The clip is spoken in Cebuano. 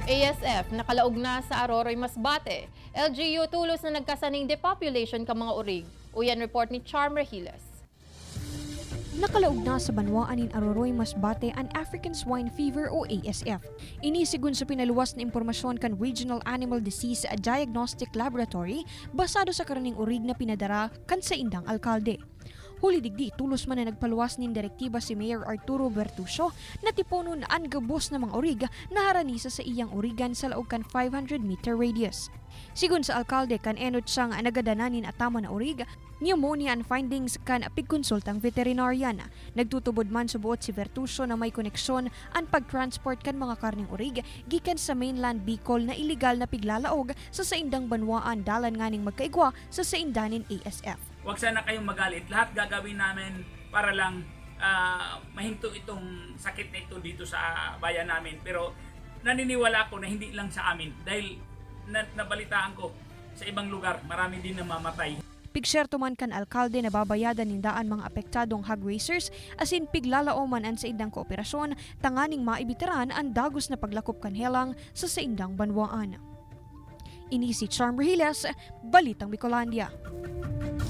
ASF nakalaog na sa Aroroy, Masbate. LGU tulos na nagkasaning depopulation ka mga urig. Uyan report ni Charm Regiles. Nakalaog na sa banwaan nin Aroroy, Masbate ang African Swine Fever o ASF. Ini sigun sa pinaluwas na impormasyon kan Regional Animal Disease Diagnostic Laboratory basado sa karaning urig na pinadara kan sa indang alkalde. Huli digdi, tulos man na nagpaluwas nin direktiba si Mayor Arturo Bertucio na tiponon ang gabos na mga urig na haranisa sa iyang urigan sa laog kan 500-meter radius. Sigun sa alkalde, kan enot siyang nagadananin at tama na urig, pneumonia ang findings kan pigkonsultang veterinarian. Nagtutubod man subuot si Vertuso na may koneksyon ang pagtransport kan mga karning urig gikan sa mainland Bicol na illegal na piglalaog sa saindang banwaan dalan nganing magkaigwa sa saindanin ASF. Huwag sana kayong magalit. Lahat gagawin namin para lang mahinto itong sakit na ito dito sa bayan namin. Pero naniniwala ako na hindi lang sa amin dahil nabalitaan ko sa ibang lugar, marami din namamatay. Pigsyerto man kan alkalde na babayadan nindaan mga apektadong hog raisers asin piglalaoman an saindang kooperasyon tanganing maibitaran ang dagos na paglakop kan helang sa saindang banwaan. Ini si Charm Regiles, Balitang Bicolandia.